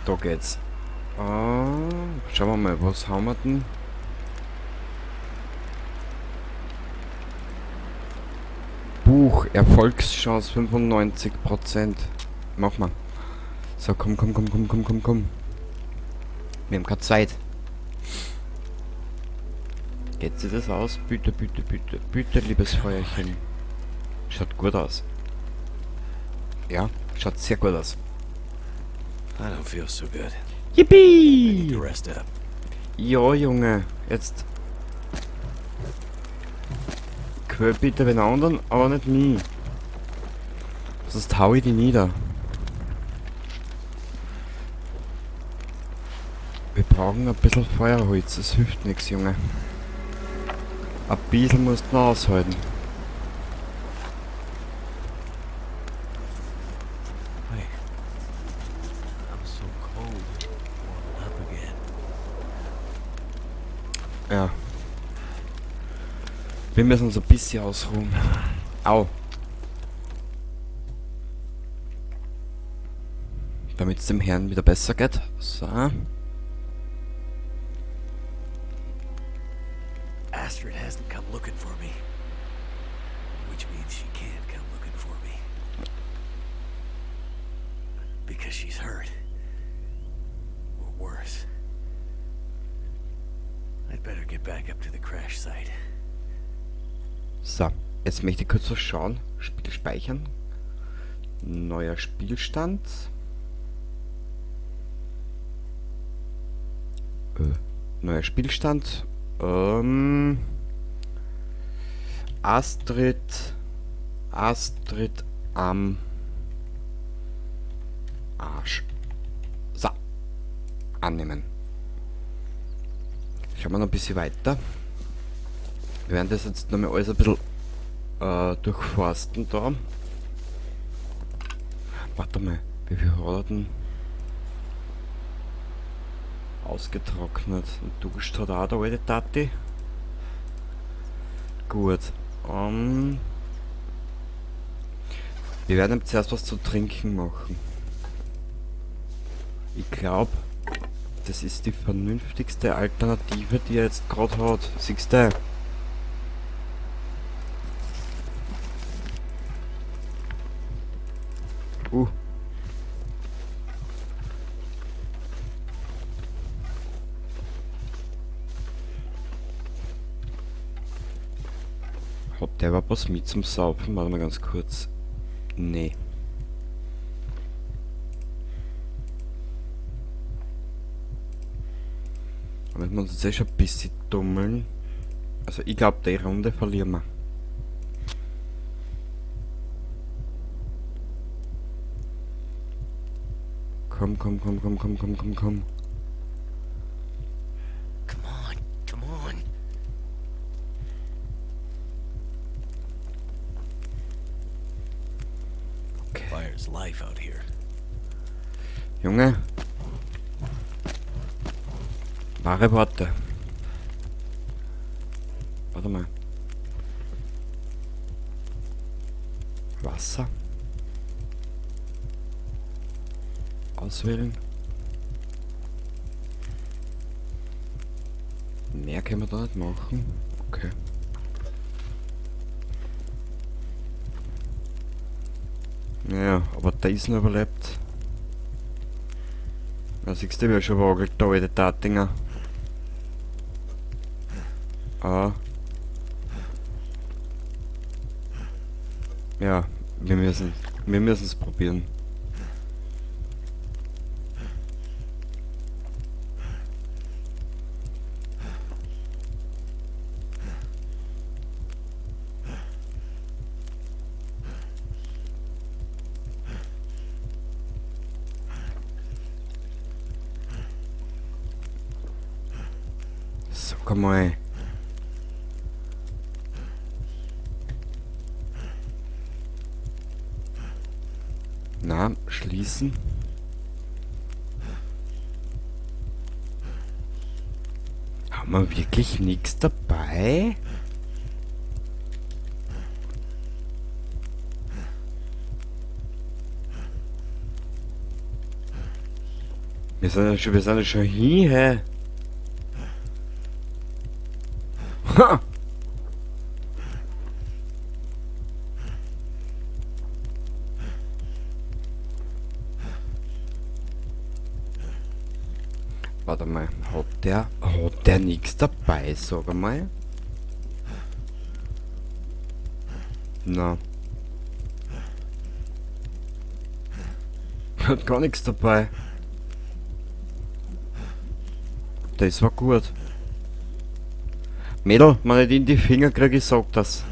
Da geht's. Schauen wir mal, was haben wir denn? Buch, Erfolgschance 95%. Mach mal. So, komm, komm, komm, komm, komm, komm, komm. Wir haben keine Zeit. Geht sich das aus? Bitte, bitte, bitte, bitte, liebes Feuerchen. Schaut gut aus. Ja, schaut sehr gut aus. I don't feel so good. Yippie! I need to rest up. Ja, Junge, jetzt quäl bitte den anderen, aber nicht mich. Sonst hau ich die nieder. Wir brauchen ein bisschen Feuerholz, das hilft nix, Junge. Ein bisschen musst du noch aushalten. Wait. I'm so cold. Warming up again. Ja. Wir müssen uns ein bisschen ausruhen. Au. Damit es dem Herrn wieder besser geht. So. Astrid hasn't come looking for me. Which means she can't come looking for me. Because she's hurt. Or worse. I'd better get back up to the crash site. So, jetzt möchte ich kurz was schauen. Spiel speichern. Neuer Spielstand. Neuer Spielstand. Astrid. Astrid am Arsch. So. Annehmen. Schauen wir noch ein bisschen weiter. Wir werden das jetzt nochmal alles ein bisschen durchforsten da. Warte mal, wie viel hat er denn ausgetrocknet? Und Durst hat auch der alte Tati. Gut. Wir werden ihm zuerst was zu trinken machen. Ich glaub, das ist die vernünftigste Alternative, die er jetzt grad hat. Siehst du? Hat der überhaupt was mit zum Saufen? Warte mal ganz kurz. Nee. Da müssen wir uns jetzt eh schon ein bisschen tummeln. Also ich glaub, die Runde verlieren wir. Komm, komm, komm, komm, komm, komm, komm, komm. Come on, come on. Okay. Fire's life out here. Junge. Wahre Worte. Warte mal. Wasser. Auswählen. Mehr können wir da nicht machen. Okay. Naja, aber der ist noch überlebt. Da siehst du, wie er schon wackelt, der alte Tatinger. Ah. Ja, wir müssen's probieren. Sag mal. Na, schließen. Haben wir wirklich nichts dabei? Wir sind ja schon hier, hä? Ha! Warte mal, hat der nichts dabei, sag mal? Na. Hat gar nichts dabei. Das war gut. Mädel, wenn ich in die Finger kriege, ich sag das.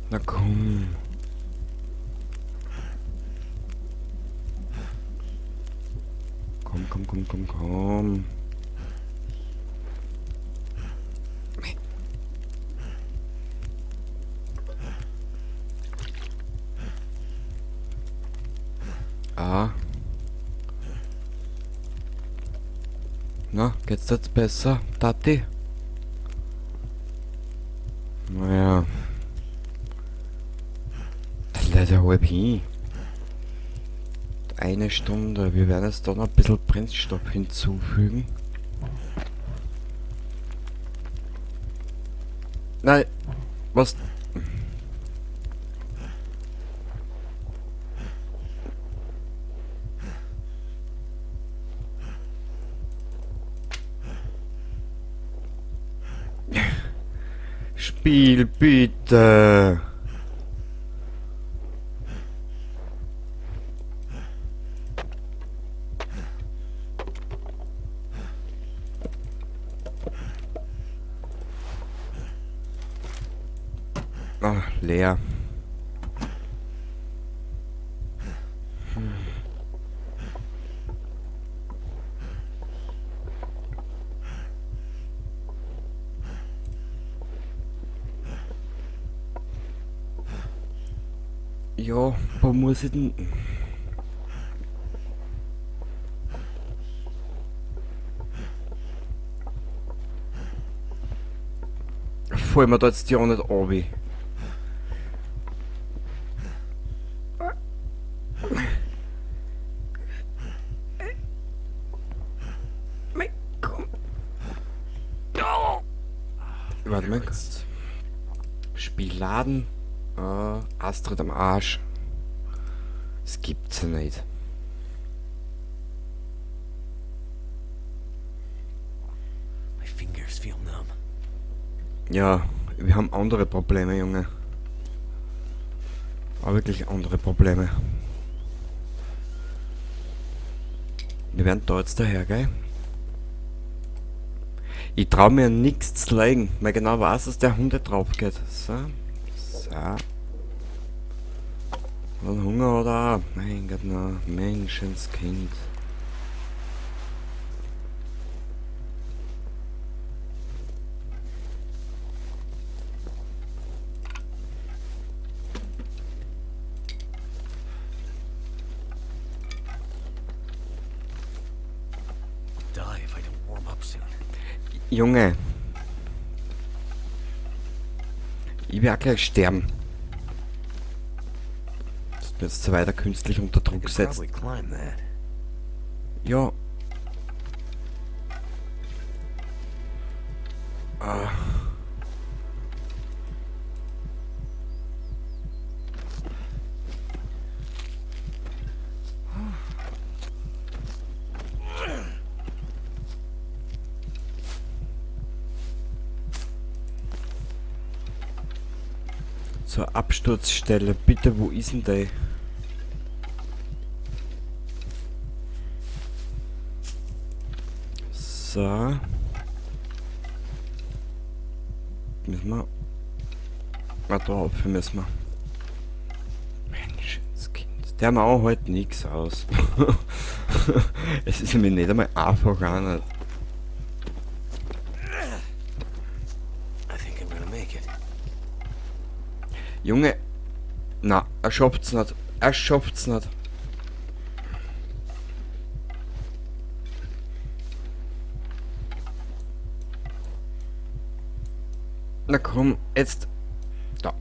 Na komm. Komm, komm, komm, komm, komm. Ah. Na, geht's jetzt besser, Tati? Naja. Das lädt ja halb hin. Eine Stunde. Wir werden jetzt da noch ein bisschen Brennstoff hinzufügen. Nein, was? Spiel bitte. Ah, leer. Ja, wo muss ich denn... Fallen wir da jetzt ja nicht runter. Warte mal kurz. Spielladen. Astrid am Arsch. Das gibt's ja nicht. My fingers feel numb. Ja, wir haben andere Probleme, Junge. Aber wirklich andere Probleme. Wir werden da jetzt daher, gell? Ich trau mir nix zu legen, weil genau weiß, dass der Hund nicht drauf geht. So. So. Und Hunger oder? Mein Gott, na, Menschenskind. Die if I don't warm up soon. Junge. Ich werde gleich sterben. Das wird jetzt weiter künstlich unter Druck Could gesetzt. probably climb that. Ja. Ah. Zur Absturzstelle, bitte, wo ist denn die? So. Müssen wir. Mal drauf müssen wir. Mensch, das Kind. Der macht halt nix aus. Es ist nämlich nicht einmal einfach auch nicht. I think I'm gonna make it. Junge. Na, er schafft's nicht. Er schafft's nicht. Na komm, jetzt. Da.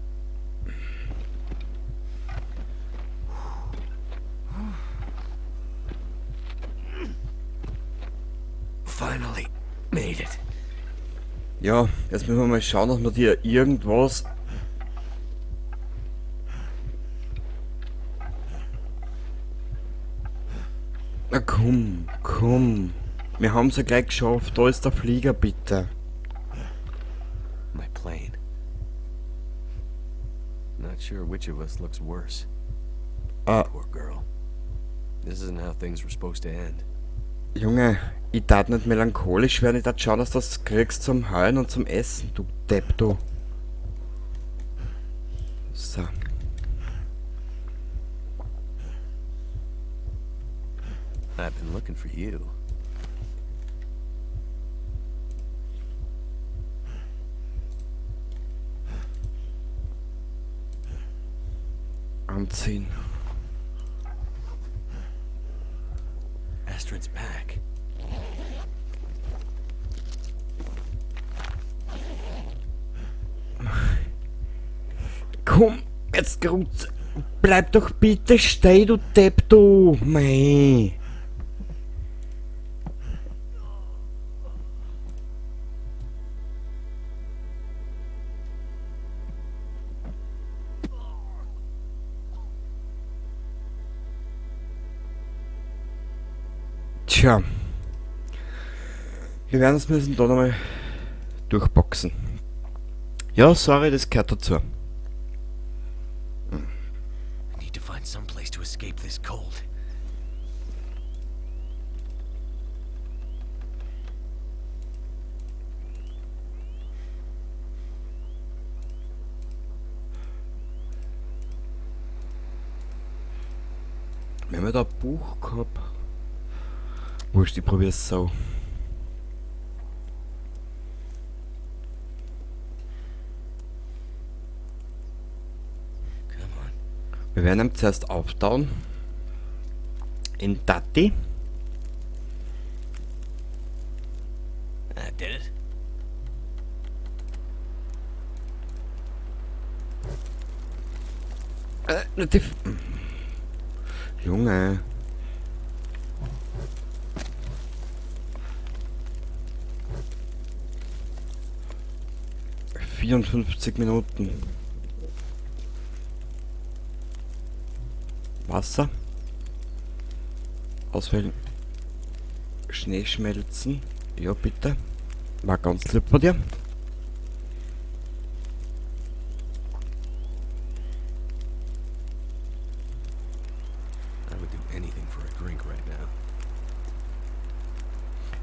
Finally made it. Ja, jetzt müssen wir mal schauen, dass wir dir irgendwas. Na komm, komm. Wir haben's ja gleich geschafft. Da ist der Flieger, bitte. My plane. Not sure which of us looks worse. Ah. Poor girl. This isn't how things were supposed to end. Junge, ich darf nicht melancholisch werden. Ich darf schauen, dass du das kriegst zum Heulen und zum Essen, du Depp, du. So. I've been looking for you. Anziehen. Astrid's pack. Komm, jetzt grunz. Bleib doch bitte stehen, du Depp, du. Mei. Tja. Wir werden uns müssen da nochmal durchboxen. Ja, sorry, das gehört dazu. I need to find some place to escape this cold. Wir haben ja da ein Buch gehabt. Wurscht, ich probier's so. Come on. Wir werden ihn zuerst auftauen. In Tati. That did it. Nicht die Junge. 54 Minuten. Wasser. Auswählen. Schnee schmelzen. Ja, bitte. War ganz lieb von dir. I would do anything for a drink right now.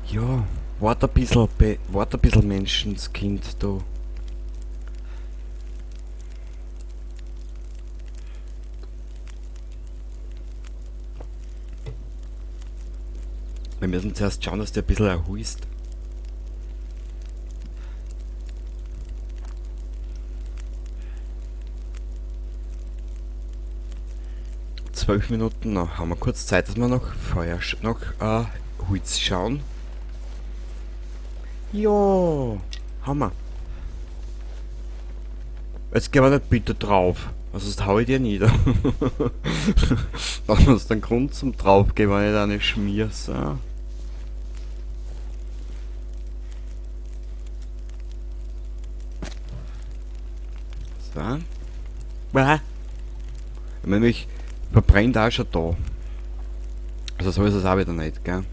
Ja, wart ein bisschen, wart ein bisschen Menschenskind, du. Wir müssen zuerst schauen, dass du ein bisschen erholst. 12 Minuten noch. Haben wir kurz Zeit, dass wir noch Feuer noch Holz schauen. Ja, haben wir. Jetzt geh aber nicht bitte drauf. Also sonst hau ich dir nieder. Das ist ein Grund zum draufgehen, wenn ich da nicht schmier. So. So. Bäh. Ich meine, mich verbrennt auch schon da. Also so ist es auch wieder nicht, gell?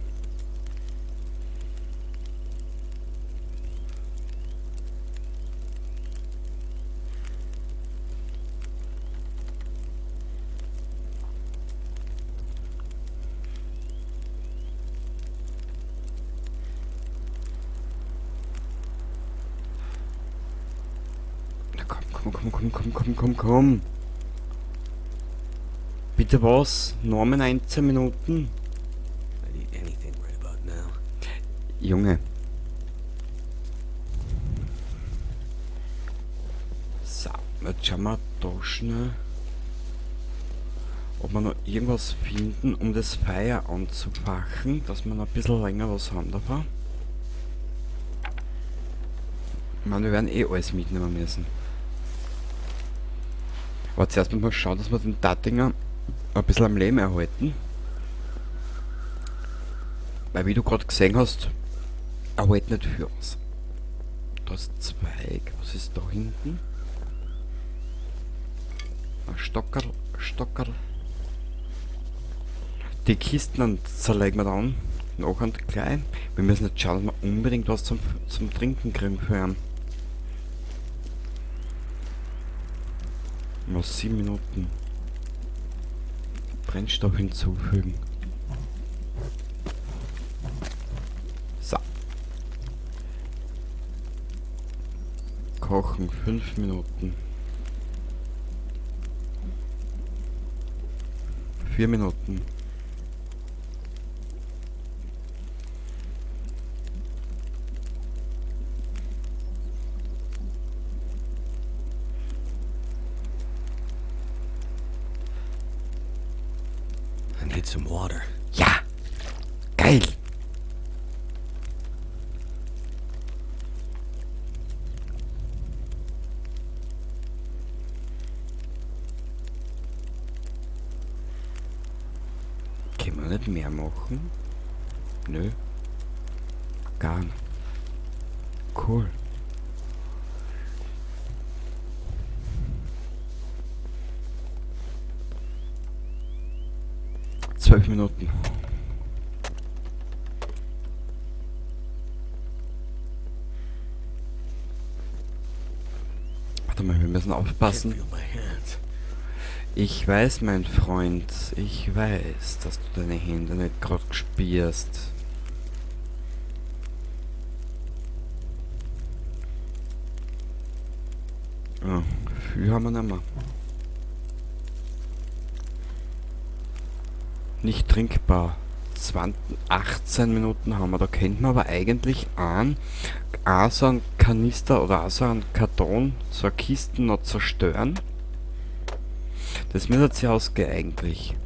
Na komm, komm, komm, komm, komm, komm, komm, komm. Bitte was? Norman 19 Minuten? I need anything right about now. Junge. So, jetzt schauen wir da schnell, ob wir noch irgendwas finden, um das Feuer anzufachen, dass wir noch ein bisschen länger was haben davon. Ich meine, wir werden eh alles mitnehmen müssen. Aber zuerst müssen wir schauen, dass wir den Tattinger ein bisschen am Leben erhalten. Weil wie du gerade gesehen hast, er hält nicht für uns. Da ist Zweig. Was ist da hinten? Ein Stockerl, Stockerl. Die Kisten zerlegen wir dann. Nachher gleich. Wir müssen jetzt schauen, dass wir unbedingt was zum Trinken kriegen für ihn. Noch 7 Minuten. Brennstoff hinzufügen. So. Kochen, 5 Minuten. 4 Minuten. I need some water. Ja! Geil! Können wir nicht mehr machen? Nö. Gar nicht. Cool. 12 Minuten. Warte mal, wir müssen aufpassen. Can't feel my hands. Ich weiß, mein Freund, ich weiß, dass du deine Hände nicht grad spürst. Ah, viel haben wir nicht mehr. Nicht trinkbar. 18 Minuten haben wir. Da könnten wir aber eigentlich auch so einen Kanister oder auch so einen Karton, so eine Kiste noch zerstören. Das müsste sich ausgehen eigentlich.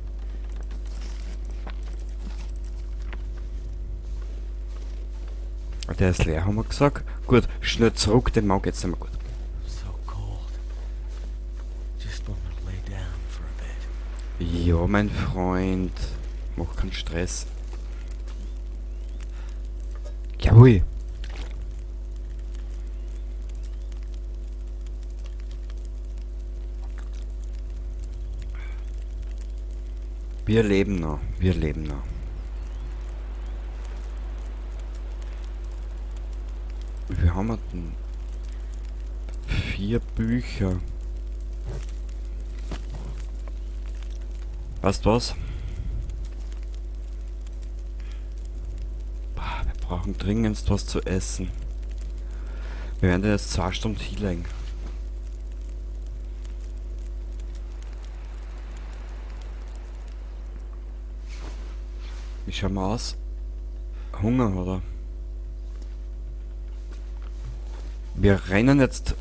Der ist leer, haben wir gesagt. Gut, schnell zurück, den Maul geht's nicht mehr gut. So cold. Just want to lay down for a bit. Ja, mein Freund. Mach keinen Stress. Jawohl. Wir leben noch. Wir leben noch. Wie viel haben wir denn? 4 Bücher. Weißt du was? Boah, wir brauchen dringendst was zu essen. Wir werden jetzt 2 Stunden hinlegen. Wie schauen wir aus? Hunger, oder? Wir rennen jetzt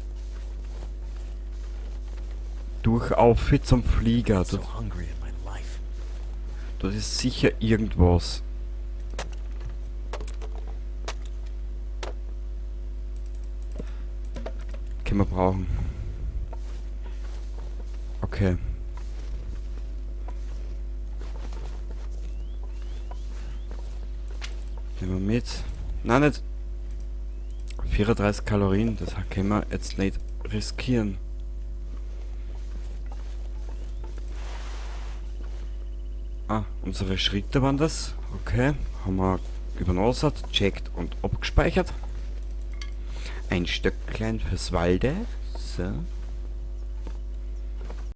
durch auf zum Flieger. So hungry in my life. Das ist sicher irgendwas. Können wir brauchen. Okay. Nehmen wir mit. Nein, nicht. 34 Kalorien, das können wir jetzt nicht riskieren. Ah, unsere Schritte waren das. Okay, haben wir übernosert, checkt und abgespeichert. Ein Stöcklein fürs Walde. So.